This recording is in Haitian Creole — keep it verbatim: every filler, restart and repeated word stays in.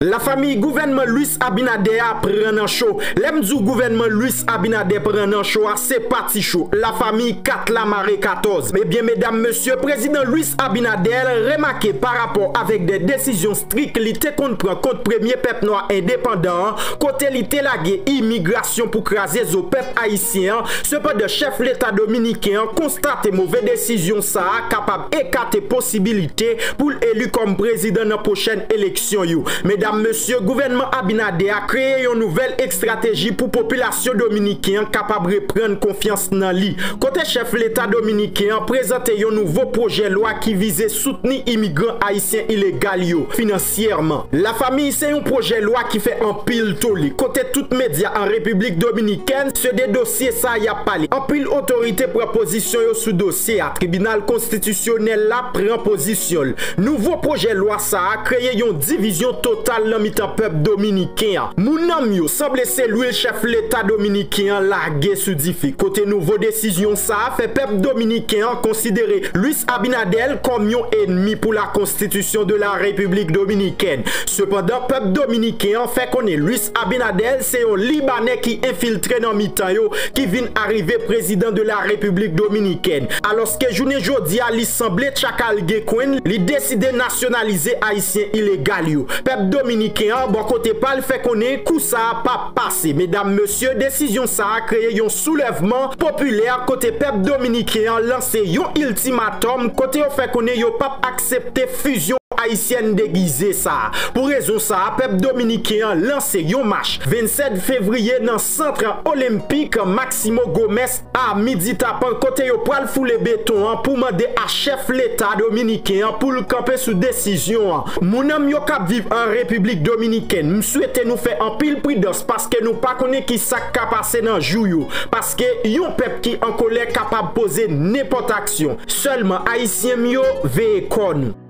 Lafanmi gouvènman Luis Abinader a pran nan cho. Lè m di w gouvènman Luis Abinader pran nan cho a, se pa ti cho. Lafanmi kat la mare katòz. Ebyen, medam, mesye, prezidan Luis Abinader remake pa rapò avèk de desizyon strik li te konn pran kont premye pèp nwa endepandan an, kote li te lage imigrasyon pou kraze zo pèp ayisyen an. Sepandan, chèf leta dominiken an konstate move desizyon sa a kapab ekate posibilite pou l eli kòm prezidan nan pwochèn eleksyon yo. Medam, mesye, gouvènman Abinader a kreye yon nouvèl estrateji pou popilasyon dominiken an kapab reprann konfyans nan li, kote chèf leta dominiken an prezante yon nouvo pwojè lwa ki vize soutni imigran ayisyen ilegal yo finansyèman. Lafanmi, se yon pwojè lwa ki fè anpil tole, kote tout medya an Repiblik Dominikèn, se de dosye sa y ap pale. Anpil otorite pran pozisyon yo sou dosye a. Tribinal Konstitisyonèl la pran pozisyon l. Nouvo pwojè lwa sa a kreye yon divizyon total nan mitan pèp dominiken an. Moun nan m yo, sanble se lwil chèf leta dominiken an lage sou dife, kote nouvo desizyon sa a fè pèp dominiken an konsidere Luis Abinader kòm yon ènmi pou la Constitution de la République Dominicaine. Sepandan, pèp dominiken an fè konnen Luis Abinader se yon Libanè ki enfiltre nan mitan yo, ki vin arive prezidan de la Repiblik Dominikèn. Alòske jounen jodi a, li sanble tchakal gen kwenn, li deside nasyonalize ayisyen ilegal yo. Pèp dominiken an, bò kote pa l, fè konnen kou sa a p ap pase. Medam, mesye, desizyon sa a kreye yon soulèvman popilè kote pèp dominiken an lanse yon iltimatòm, kote yo fè konnen yo p ap aksepte fizyon ayisyèn degize sa a. Pou rezon sa a, pèp dominiken an lanse yon mach vennsèt fevriye nan Sant Olenpik Maximo Gómez a midi tapan, kote yo pral foule beton an pou mande a chèf leta dominiken an pou l kanpe sou desizyon an. Moun nan m yo k ap viv an Repiblik Dominikèn, m swete nou fè anpil pridans paske nou pa konnen ki sa k ka pase nan jou yo. Paske yon pèp ki an kolè kapab poze nenpòt aksyon. Sèlman, ayisyen m yo, veye kò nou.